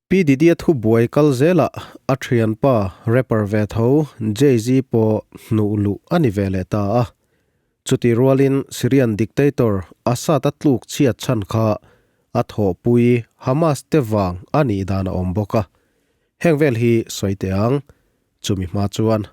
P Diddy-a thubuai kal zelah a thianpa rapper ve tho Jay-Z pawh hnuh luh a ni ve leh ta a. Chutih rualin Syrian dictator Assad-a tluk chhiat chhan kha a thawhpui Hamas te vang a nih dan a awm bawk a. Heng vel hi sawi teh ang, chumi hma chuan.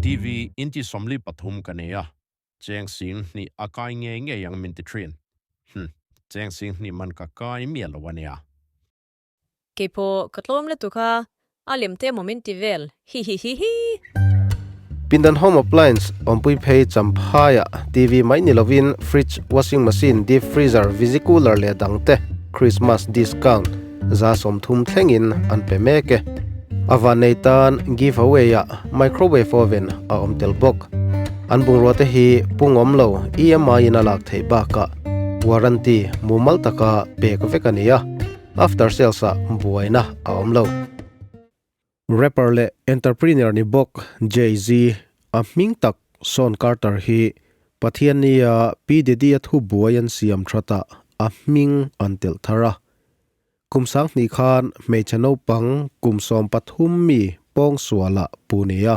TV inti 43 ka nei a, Cheng sing hnih a kai ngei ngei ang min ti thin. Hm, cheng sing hnih man ka kai miah lo a nia. Keipawh ka tlawm lutuk a, a lem te maw min ti vel, hihihihi. Pindan home appliance awmpui phei Champhaiah TV mai ni lovin fridge, washing machine, deep freezer, visi cooler leh dangte Christmas discount 30% thlengin an pe mek e. A vannei tan give away ah microwave oven a awm tel bawk. An bungrua te hi pungawm lo EMI in a lak theih bakah warranty mumal taka pek vek a ni a, after sales ah buaina a awm lo. Rapper leh entrepreneur ni bawk Jay-Z a hming tak Sean Carter hi Pathiannia P Diddy-a thubuai an siam thatah a hming an telh thar a. Kum 2000 khan hmeichhe naupang kum 13 mi pawngsualah pu ni a.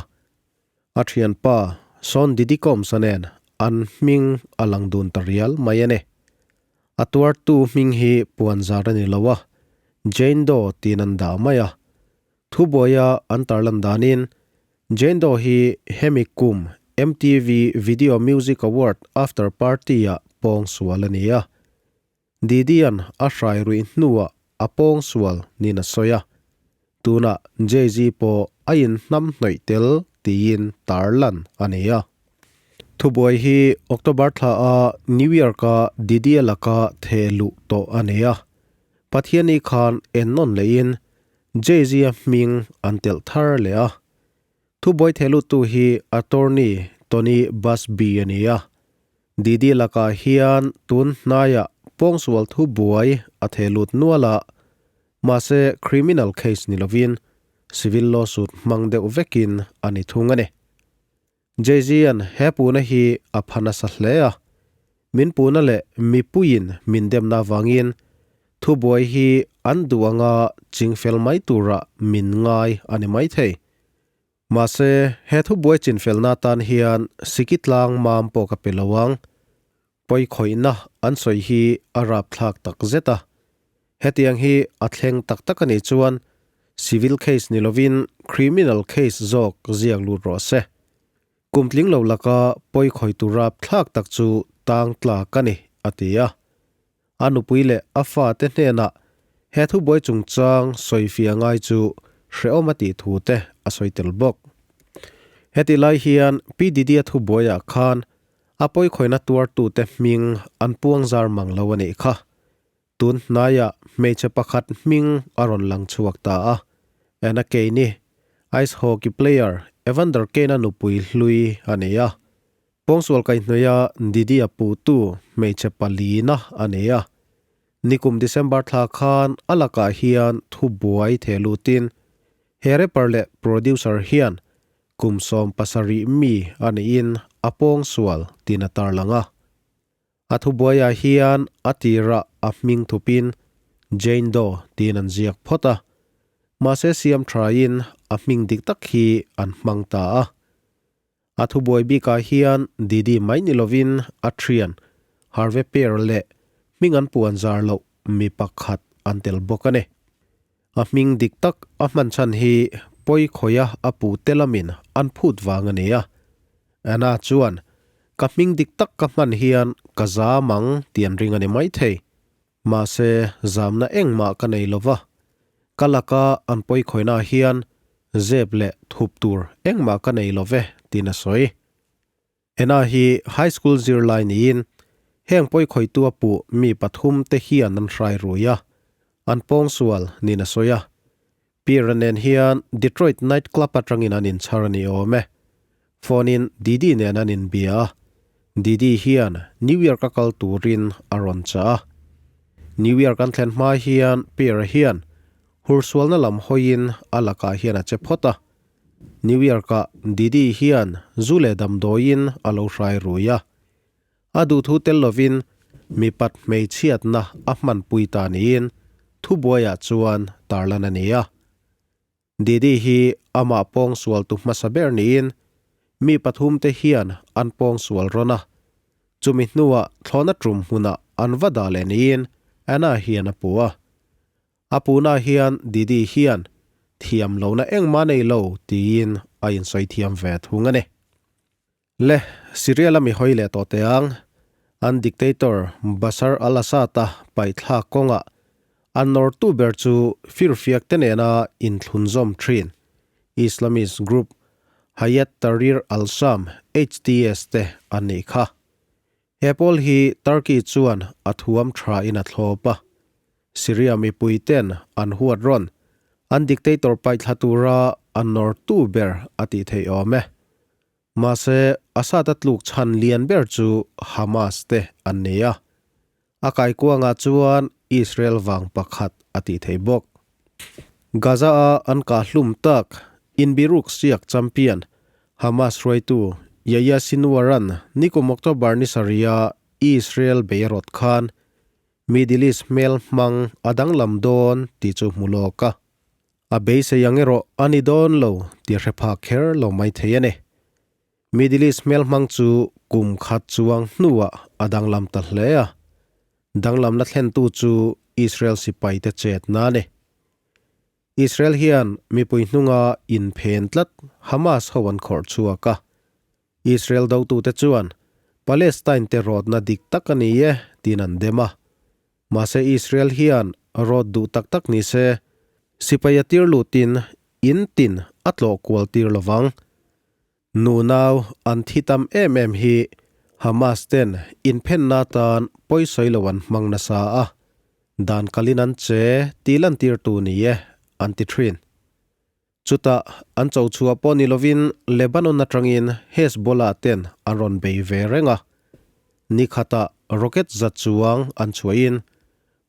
A thianpa Sean Diddy Combs-a nen an hming a lang dun ta rial mai a ni. A tuartu hming hi puanzar a ni lo a, Jane Doe tiin an dah mai a. Thubuaia an tarlan danin Jane Doe hi hemi kum MTV Video Music Award After Party-ah pawngsual a ni a. Diddy-a'n a hrai ruih hnuah a pawngsual niin a sawi a, tunah Jay-Z pawh a inhnam hnawih tel tiin tarlan a ni a. Thubuai hi October thla a New York-a Diddy-a laka theh luh tawh a ni a, Pathiani khan ennawn lehin Jay-Z-a hming an telh thar leh a. Thubuai theh luttu hi attorney Tony Busby a ni a, Didi lakah hian tun hnaiah pawngsual thubuai a theh lut nual a, mahse criminal case ni lovin civil lawsuit hmang deuh vekin a ni thung a ni. Jay-Z-a'n he puna hi a pha nasa hle a, min puna leh mipuiin min demna avangin thubuai hi an duh anga chingfel mai tura min ngai a ni maithei. Mahse, he thubuai chinfelna atan hian siki tlang mam pawh ka pe lo ang. Pawi khawihna an sawi hi a rapthlak tak zet a. Hetiang hi a thleng tak tak a nih chuan civil case ni lovin criminal case zawk ziak lut rawh se. Kum tling lo laka pawi khawitu rapthlak tak chu tang tlak a ni, a ti a. A nupui leh a fate hnenah he thubuai chungchang sawifiah ngai chu hrehawm a tih thu te a sawi tel bawk. Heti lai hian Pi Diddy-a thubuaiah khan a pawikhawihna tuartute hming an puang zar mang lo a nih kha. Tun hnaiah hmeichhe pakhat hming a rawn lang chhuak ta a, Anna Kane-i, ice hockey player Evander Kane-a nupui hlui a ni a. Pawngsual kaihhnawih a Didi a puhtu hmeichhe palina a nei a. Nikum December thla khan a lakah hian thu buai theh lutin he rapper leh producer hian kum 17 mi a niin a pawngsual tin a tarlang a. A thubuaiah hian a tirah a hming thupin Jane Doe tiin an ziak phawt a. Mahse siam thain a hming dik tak hi an hmang ta a. A thubuai bikah hian Didi mai ni lovin a thian Harvey Pear leh hming an puan zar loh mi pakhat an tel bawk a ni. A hming dik tak a hman chhan hi pawi khawia a pu te lamin an phut vang a ni a. Anna chuan, Ka hming dik tak ka hman hian ka zam ang tih an ring a ni maithei. Mahse, zamna engmah ka nei lova, ka laka an pawikhawihnaah hian zep leh thup tur engmah ka nei lo ve, tiin a sawi. Ena hi high school zirlai niin heng pawikhawihtu a puh mi pathum te hian an hrai rui a, an pawngsual niin a sawi a. Pierre-a nen hian Detroit night club atangin an inchhar a ni awm e. Phone-in Didi nen an inbia a, Didi hian New York a kal turin a rawn chah a. New York an thlen hma hian Pierre-a hian hursualna lam hawiin a lakah hian a che phawt a. New York-ah Didi hian zu leh damdawiin a lo hrai rui a. A duhthu tel lovin mipat hmeichhiatna a hmanpui ta niin thubuaiah chuan tarlan a ni a. Didi hi amah pawngsualtu hmasa ber niin mi pathumte hian an pawngsual rawn a, chumi hnuah thlawhna tum hmunah an va dah leh niin Anna hian a pu a. A puhna hian Didi hian thiam lohna engmah nei lo tiin a insawi thiam ve thung a ni. Le, Syria lami hawi leh tawh teh ang. An dictator Bashar al-Assad-a paihthlak kawngah an nawrtu ber chu firfiak te nena inthlunzawm thin Islamist group Hayat Tahrir al-Sham, HTS, te an nih kha. He pawl hi Turkey chuan a thuam tha in a thlawp a. Syria mipui ten an huat rawn an dictator paihthla tura an nawrtu ber a tih theih awm e. Mahse, Assad-a tluk chhan lian ber chu Hamas te an ni a. A kaikuangah chuan Israel vang pakhat a tih theih bawk. Gaza-a an kah hlum tak inbiruk siak champion Hamas hruaitu Yahya Sinwar-a'n nikum October ni sarih-a Israel bei a rawt khan Middle East hmel hmang a danglam dawn tih chu hmu lawk a. A beisei ang erawh a ni dawn lo tih a hre phak kher lo mai thei a ni. Middle East hmel hmang chu kum khat chuang hnuah a danglam ta hle a. Danglamna thlentu chu Israel sipaite chetna a ni. Israel hian mipui hnunga inphen tlat Hamas ho an khawrh chhuak a. Israel dotute chuan Palestine te rawtna dik tak a ni e tiin an dem a. Mahse Israel hian rawt duh tak tak ni se, sipai a tir lutin in tin a tlawh kual tir lovang. Nunau an thi tam em em hi Hamas ten inphenna atan pawisawi lo an hmang nasa a, dan kalin an che tih lantirtu ni e an ti thin. Chutah an cho chhuah pawh ni lovin Lebanon atangin Hezbollah ten an rawn bei ve reng a. Ni khatah rocket za chuang an chhuahin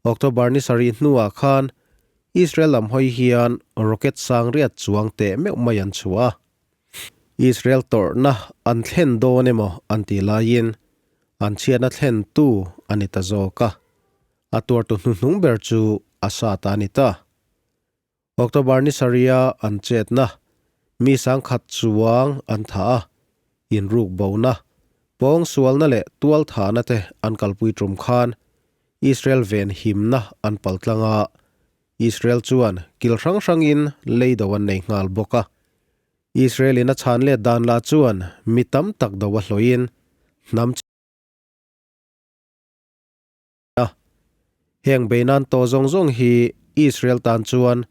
October ni sarih hnuah khan Israel lam hawi hian rocket sang riat chuang teh meuh mai an chhuah a. Israel tawrhna an thlen dawn emaw an tih laiin an chhiatna thlentu a ni ta zawk a. A tuartu hnuhnung ber chu Assad a ni ta. October ni sarih-a an chetna, mi sangkhat chuang an thah a, inruk bona, pawng sualna leh tual thahna te an kalpui tum khan Israel ven himna an pal tlang a, Israel chuan kil hrang hrangin lei do an nei nghal bawk a. Israel-in a chhan let dan lah chuan mi tam tak do a hlawhin hnam A, heng beinan tawh zawng zawng hi Israel tan chuan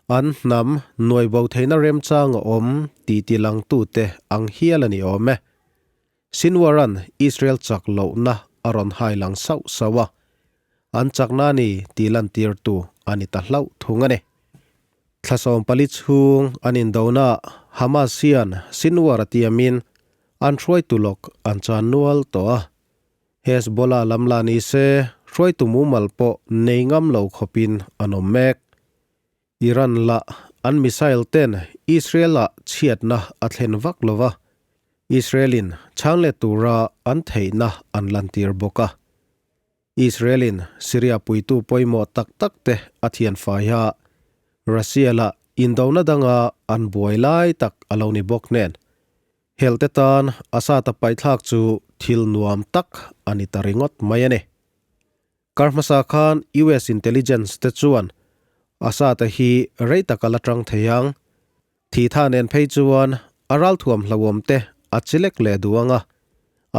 an hnam nuai bo theihna remchang a awm tih tilangtute ang hial a ni awm e. Sinwar-a'n Israel chak lohna a rawn hai lang sauh sauh a, an chakna a ni tih lantirtu a ni ta hlauh thung a ni. Thla 14 chhung an indonaah Hamas hian Sinwar-a tiamin an hruaitu lawk an chan nual tawh a. Hezbollah lam la ni se, hruaitu mumal pawh nei ngam lo khawpin an awm mek. Iran lah an missile ten Israel-ah chhiatna a thlen vak lo va, Israel-in chhang let tura an theihna an lantir bawk a. Israel-in Syria puitu pawimawh tak tak te a thian fai a, Russia lah indona danga an buai lai tak a lo ni bawk nen. Helte tan a sata paihthlak chu thil nuam tak a ni ta ringawt mai a ni. Kar hmasa khan US intelligence te chuan a sata hi rei tak a la tang thei ang. Thitha nen phei chuan a ralthuam hlauhawm te a chilek leh duh ang a,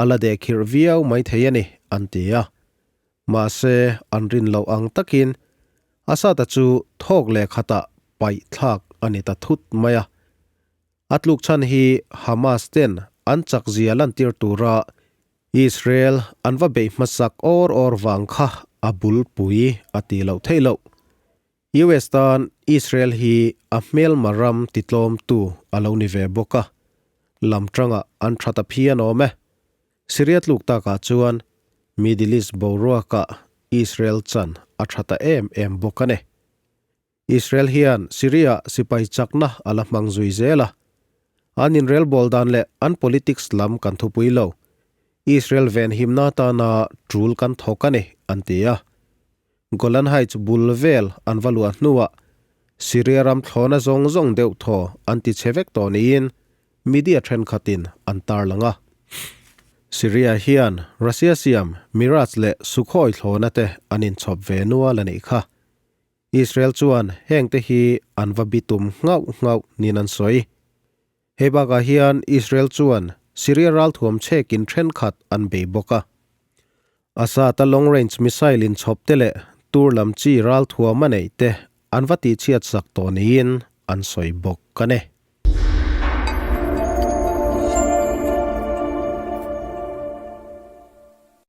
a la dehkhirh viau mai thei a ni an ti a. Mahse an rin loh ang takin a sata chu thawk leh khatah paihthlak a ni ta thut mai a. A tluk chhan hi Hamas ten an chak zia lantir tura Israel an va beih hmasak awr awr vang kha a bulpui a ti loh theih loh. US tan Israel hi a hmelma ram titlawmtu a lo ni ve bawk a, lam tangah an tha ta phian awm e. Syria tluk takah chuan Middle East boruakah Israel chan a tha ta em em bawk a ni. Israel hian Syria sipai chakna a la hmang zui zel a. An inrelbawl dan leh an politics lam kan thupui lo. Israel venhimna atana tul kan thawk a ni, an ti a. Golan Heights bul vel an va luah hnuah Syria ram thlawna zawng zawng deuh thaw an ti chhe vek tawh niin media thenkhatin an tarlang a. Syria hian Russia siam Mirage leh Sukhoi thlawna te an inchhawp ve nual a nih kha. Israel chuan hengte hi an va bitum nghauh nghauh niin an sawi. Hei bakah hian Israel chuan Syria ralthuam chhekin thenkhat an bei bawk a. Assad-a long range missile inchhawp te leh tur lam chi ralthuam a neih te an va tihchhiat sak tawh niin an sawi bawk a ni.